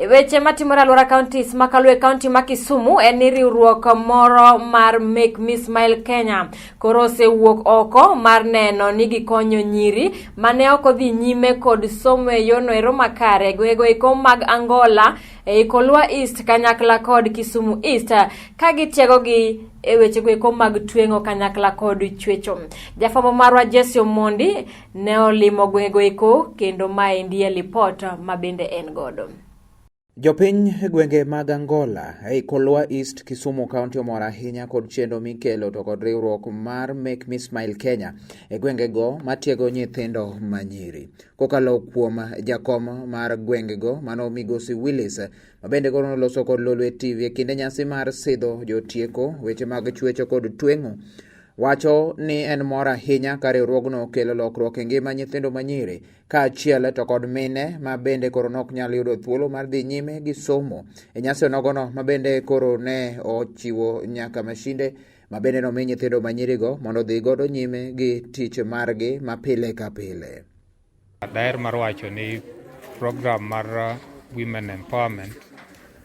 E weche matimore alwora counties makaluwe kaunti ma Kisumu en ni riwruok moro mar Make Me Smile Kenya koro osewuok oko mar neno ni gikonyo nyiri mane ok odhi nyime kod somo e yorno ero makare gwego eko mag Angola ei Kolwa East kanyakla kod Kisumu East ka gitiegogi e wechego eko mag tweng'o kanyakla kod chwecho. Jafwambo marwa Jesse Omondi ne olimo gwengego eko kendo maendi e lipot ma bende en godo. Jopiny e gwenge mag Angola ei Kolwa East, Kisumu County omor ahinya kod chenro mikelo to kod riwruok mar Make Me Smile Kenya e gwengego matiego nyithindo manyiri. Kokalo kuom jakom mar gwengego mano Migosi Willis mabende koro noloso kod Lolwe TV e kinde nyasi mar sidho jotieko weche mag chwecho kod tweng'o wacho ni en mor ahinya ka riwruogno okelo lokruok e ngima nyithindo manyiri kaachiel to kod mine ma bende koro nok nyal yudo thuolo mar dhi nyime gi somo. E nyasi onogono ma bende koro ne ochiwo nyaka mashinde ma bende nomi nyithindo manyirigo mondo odhi godo nyime gi tich margi ma pile ka pile. Daher mar wacho ni program mar Women Empowerment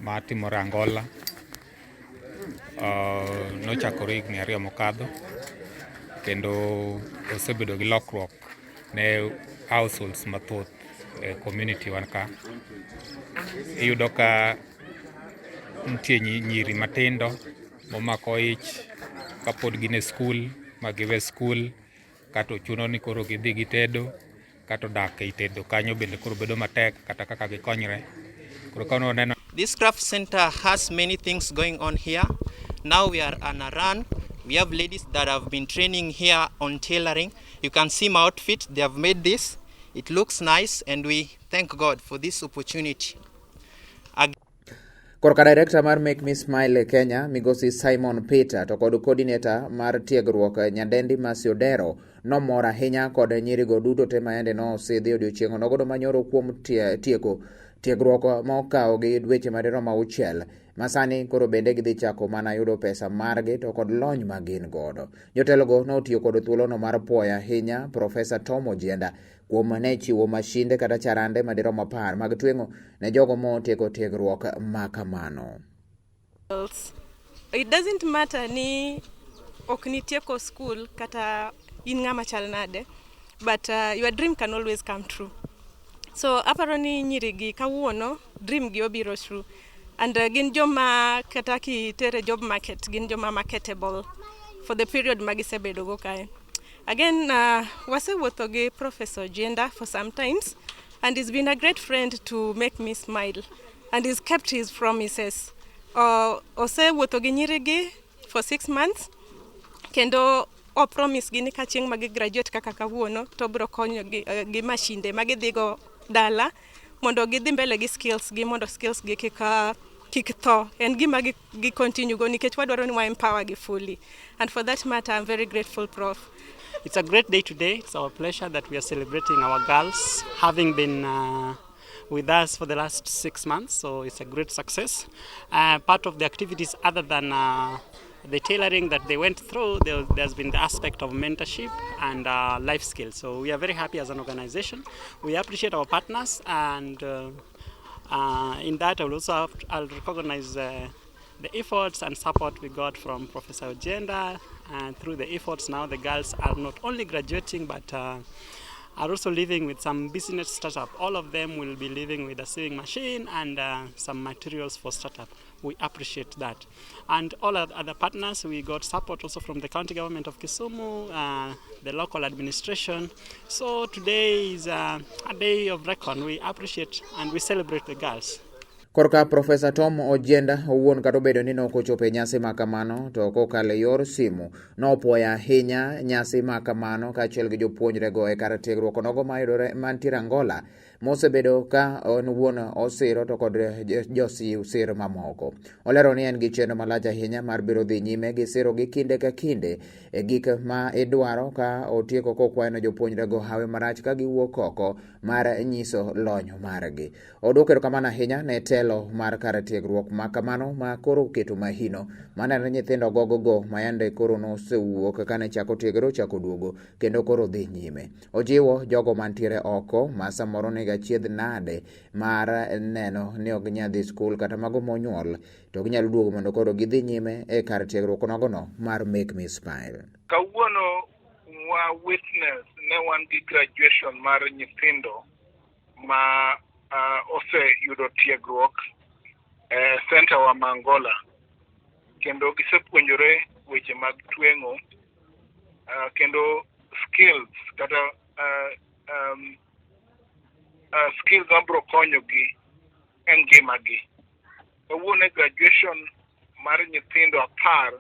ma timore Angola nochakore higni 2 mokadho kendo osebedo gi lokruok ne households mathoth e community wan ka. Iyudo ka nitie nyiri matindo momako ich kapod gin e skul ma giwe skul kato chuno ni koro gidhi gitedo kato dak ei tedo kanyo bende koro bedo matek kata kaka gikonyre. Koro ka waneno. This craft center has many things going on here. Now we are on a run. We have ladies that have been training here on tailoring. You can see my outfit. They have made this. It looks nice and we thank God for this opportunity. Korka director mar Make Me Smile Kenya migosi Simon Peter to kod coordinator mar tiegruok Nyadendi Mercy Odero nomor ahinya kod nyirigo duto te maende nosidhi odiochieng' onogono manyoro kuom tieko tiegruok ma okawo gi dweche madirom 6 masani koro bende gidhi chako mana yudo pesa margi to kod lony ma gin godo. Jotelogo notiyo kod thuolono mar puoyo ahinya Profesa Tom Ojienda kuom ne chiwo mashinde kata charande madirom 10 mag tweng'o ne jogo motieko tiegruok ma kamano. It doesn't matter ni ok nitieko school kata in ng'ama chal nade, but your dream can always come true. So aparo ni nyiri gi kawuono dream gi obiro true. And gin joma kata kitere job market, gin joma marketable for the period ma gisebedo go kae. Again, wasewuotho gi Professor Ojienda for some times, and he's been a great friend to Make Me Smile, and he's kept his promises. Osewuotho gi nyirigi for 6 months, kendo o promise gi ni ka chieng' ma gi graduate kaka kawuono, to obiro konyo gi mashinde ma gidhigo dala mondo gidhi mbele gi skills gi, mondo skills gi kik tho. En gima gi continue go nikech wadwaro ni wa empower gi fully. And for that matter, I'm very grateful, Prof. It's a great day today. It's our pleasure that we are celebrating our girls having been with us for the last 6 months. So it's a great success. Part of the activities other than the tailoring that they went through, there's been the aspect of mentorship and life skills. So we are very happy as an organization. We appreciate our partners, and in that I will also have to, I'll recognize the efforts and support we got from Professor Ojienda, and through the efforts now the girls are not only graduating but are also living with some business startup. All of them will be living with a sewing machine and some materials for startup. We appreciate that. And all our other partners, we got support also from the county government of Kisumu, the local administration. So today is a day of reckon. We appreciate and we celebrate the girls. Korka Profesa Tom Ojienda owuon kata obedo ni nok ochopo e nyasi ma kamano to kokalo e yor simu nopuoyo ahinya nyasi ma kamano kaachiel gi jopuonjrego e kar tiegruok onogo mayudore mantiere Angola mosebedo ka en wuon osiro to kod josiw sir mamoko. Olero ni en gi chenro malach ahinya mar biro dhi nyime gi siro gi kinde ka kinde e gik ma idwaro ka otieko kokwayo ne jopuonjrego hawi marach ka giwuok oko mar nyiso lony margi. Odwoko erokamano ahinya ne telo mar kar tiegruok ma kamano ma koro oketo mahino maneno nyithindo gogogo ma yande koro nosewuok kane chako tiegore ochako duogo kendo koro dhi nyime. Ojiwo jogo mantiere oko ma samoro nigi achiedh nade mar neno ni ok ginyal dhi skul kata mago monyuol to ginyalo duogo mondo koro gidhi nyime e kar tiegruok nogono mar Make Me Smile. Kawuono wa witness ne wan gi graduation mar nyithindo ma oseyudo tiegruok e center wa ma Angola kendo gisepuonjore weche mag tweng'o kendo skills kata skills mabiro konyogi e ngimagi. Kawuono e graduation mar nyithindo 10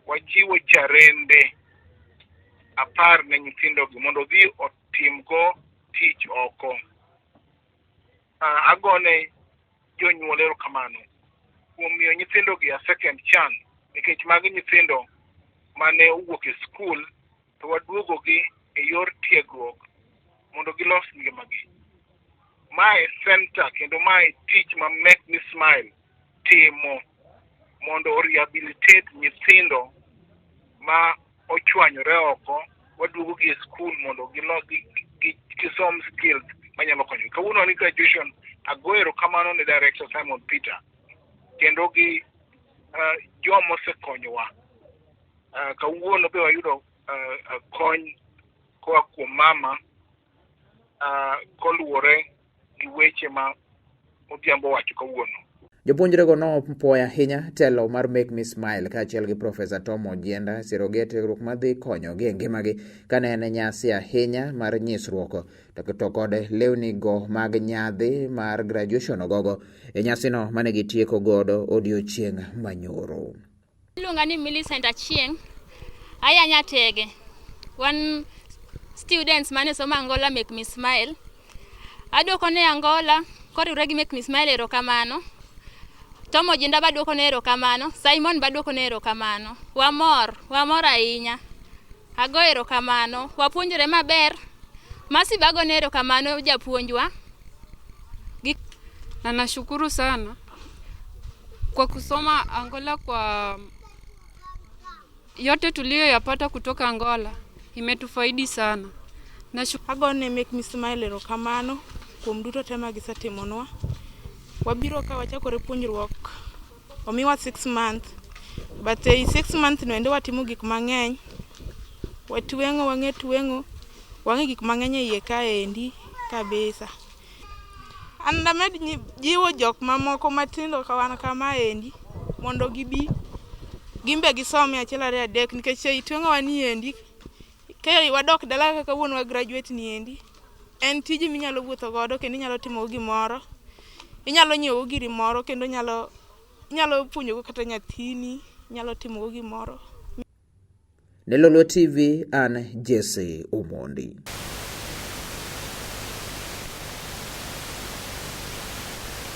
wachiwo charende 10 ne nyithindogi mondo odhi otimgo tich oko. Agone jonyuol erokamano kuom miyo nyithindogi a second chance nikech magi nyithindo mane owuok e skul to waduogogi e yor tiegruok mondo gilos ngimagi. Mae center kendo mae tich ma Make Me Smile timo mondo rehabilitate nyithindo ma ochwanyore oko, waduogogi e skul mondo gisom skills manyalo konyogi. Kawuono wan gi graduation, agoyo erokamano ne Director Simon Peter kendo gi joma osekonyowa. Kawuono be wayudo kony koa kuom mama koluwore gi weche ma Odhiambo owacho kawuono. Jopuonjrego nopuoyo ahinya telo mar Make Me Smile kaachiel gi Profesa Tom Ojienda sirogi e tiegruok madhi konyogi e ngimagi kane en nyasi ahinya mar nyisruok to kod lewni go mag nyadhi mar graduation ogogo e nyasino mane gitieko godo odiochieng' manyoro. Iluonga ni Millicent Achieng', aya Nyatege. Wan students mane somo Angola Make Me Smile. Aduoko ne Angola koriwre gi Make Me Smile erokamano. Tom Ojienda be aduoko ne erokamano, Simon be aduoko ne erokamano. Wamor, wamor ahinya. Ago erokamano. Wapuonjore maber. Masi be agone erokamano japuonjwa. Na nashukuru sana kwa kusoma Angola, kwa yote tuliyoyapata kutoka Angola imetufaidi sana. Agone Make Me Smile erokamano kuom duto te ma gisetimonwa. Wabiro ka wachakore puonjruok, omiwa 6 months, but ei 6 months no endo watimo gik mang'eny. Watweng'o, wang'e tweng'o, wang'e gik mang'eny e iye kaendi kabisa. An damed jiwo jok mamoko matindo ka wan kamaendi mondo gibi gin be gisome 1 2 3 nikech ei tweng'owa ni endi ka wadok dala kaka kawuono wa graduate ni endi en tiji minyalo wuotho godo kendo inyalo timo go gimoro, inyalo nyiewo go giri moro kendo inyalo puonjo go kata nyathini, inyalo timo go gimoro. Ne Lolwe TV, an Jesse Omondi.